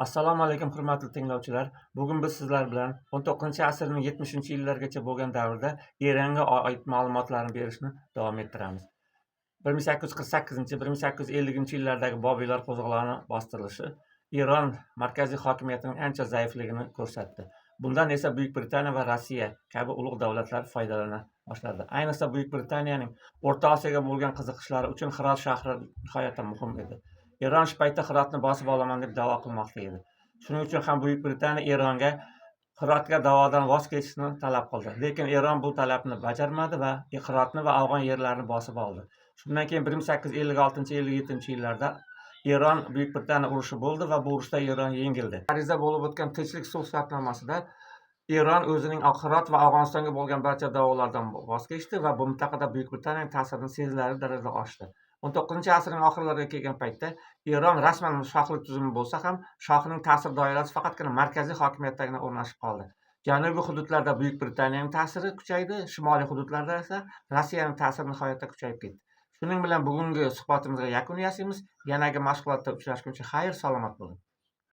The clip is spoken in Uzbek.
Assalomu alaykum, hurmatli tinglovchilar. Bugun biz sizlar bilan 19-asrning 70-yillargacha bo'lgan davrda Eronga oid ma'lumotlarni berishni davom ettiramiz. 1848-1850-yillardagi bobiylar qo'zg'oloni bostirilishi Eron markaziy hokimiyatining ancha zaifligini ko'rsatdi. Bundan esa Buyuk Britaniya va Rossiya kabi ulug' davlatlar foydalana boshladi. Ayniqsa Buyuk Britaniyaning O'rta Osiyoga bo'lgan qiziqishlari uchun Hirot shahri nihoyatda muhim edi. Eron shu paytda Hirotni bosib olaman deb da'vo qilmoqda edi. Shuning uchun ham Buyuk Britaniya Eronga Hirotga da'vodan voz kechishni talab qildi. Lekin Eron bu talabni bajarmadi va Hirotni va Afg'on yerlarini bosib oldi. Shundan keyin 1856-57-yillarda Eron Buyuk Britaniya urushi bo'ldi va bu urushda Eron yengildi. Parijda bo'lib o'tgan tinchlik sulh shartnomasida Eron o'zining Hirot va Afg'onistonga bo'lgan barcha da'volaridan voz kechdi va bu mintaqada Buyuk Britaniyaning ta'sirini sezilarli darajada oshdi. 19-asrning oxirlariga kelgan paytda Eron rasman shohlik tuzumi bo'lsa ham, shohning ta'sir doirasi faqatgina markaziy hokimiyatdagina o'rnashib qoldi. Janubiy hududlarda Buyuk Britaniyaning ta'siri kuchaydi, shimoliy hududlarda esa Rossiyaning ta'siri nihoyatda kuchayib ketdi. Shuning bilan bugungi suhbatimizga yakun yasaymiz. Yanagi mashg'ulotda uchrashguncha xayr, salomat bo'ling.